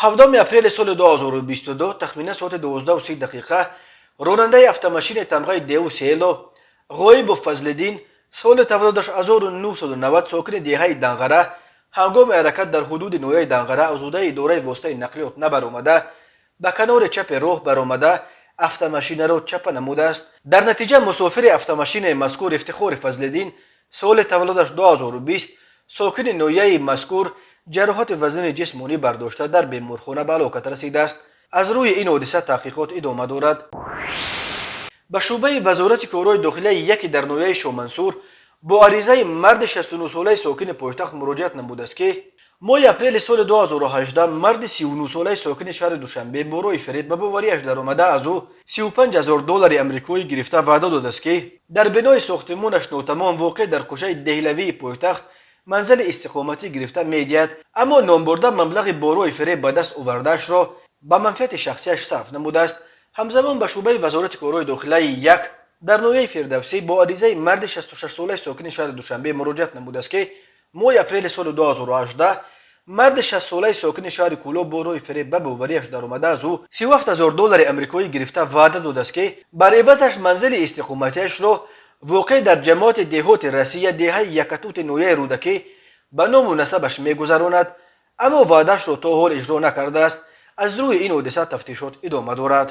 17 апрели соли 2022, тахминан соати 12:30, ронандаи автомашинаи тамғаи Деу Село Ғоибов Фазлиддин, соли таваллудаш 1990, сокини деҳаи Данғара, ҳангоми ҳаракат дар ҳудуди ноҳияи Данғара аз ҳудаи идораи воситаи нақлиёт набаромада, ба канори чапи роҳ баромада, автомашинаро чапа намудааст. Дар натиҷа мусофири автомашинаи мазкур Ифтихори Фазлиддин, соли таваллудаш 2020, сокини ноҳияи мазкур, ҷароҳати вазнини ҷисмонӣ бардошта, дар беморхона ба ҳалокат расидааст. Аз рӯи ин ҳодиса таҳқиқот идома дорад. Ба шӯъбаи Вазорати корҳои дохилияи яке дар ноҳияи Шомансур бо аризаи марди 69-солаи сокини пойтахт муроҷиат намудааст, ки моҳи апрели соли 2018 марди 39-солаи сокини шаҳри Душанбе бо роҳи фиреб ба бовариаш даромада, аз ӯ 35 ҳазор доллари амрикоӣ гирифта, ваъда додааст, ки дар бинои сохтимонаш нотамом, воқеъ дар кӯчаи Деҳлавии пойтахт, манзили истиқоматӣ гирифта медиҳад. Аммо номбурда маблағи бо роҳи фиреб ба даст овардаашро ба манфиати шахсияш сарф намудааст. Ҳамзамон ба шӯъбаи Вазорати корҳои дохилаи як дар ноҳияи Фирдавсӣ бо аризаи марди 66-солаи сокини шаҳри Душанбе муроҷиат намудааст, ки моҳи апрели соли 2018 марди 60-солаи сокини шаҳри Кӯлоб бо роҳи фиреб ба бовариаш даромада, аз ӯ 37 ҳазор доллари амрикоӣ гирифта, ваъда додааст, ки бар ивазаш манзили истиқоматиашро, воқеъ дар ҷамоати деҳоти Россия, деҳаи Якатути ноҳияи Рӯдакӣ, ба ному насабаш мегузаронад, аммо ваъдаашро то ҳол иҷро накардааст. Аз рӯи ин ҳодиса тафтишот идома дорад.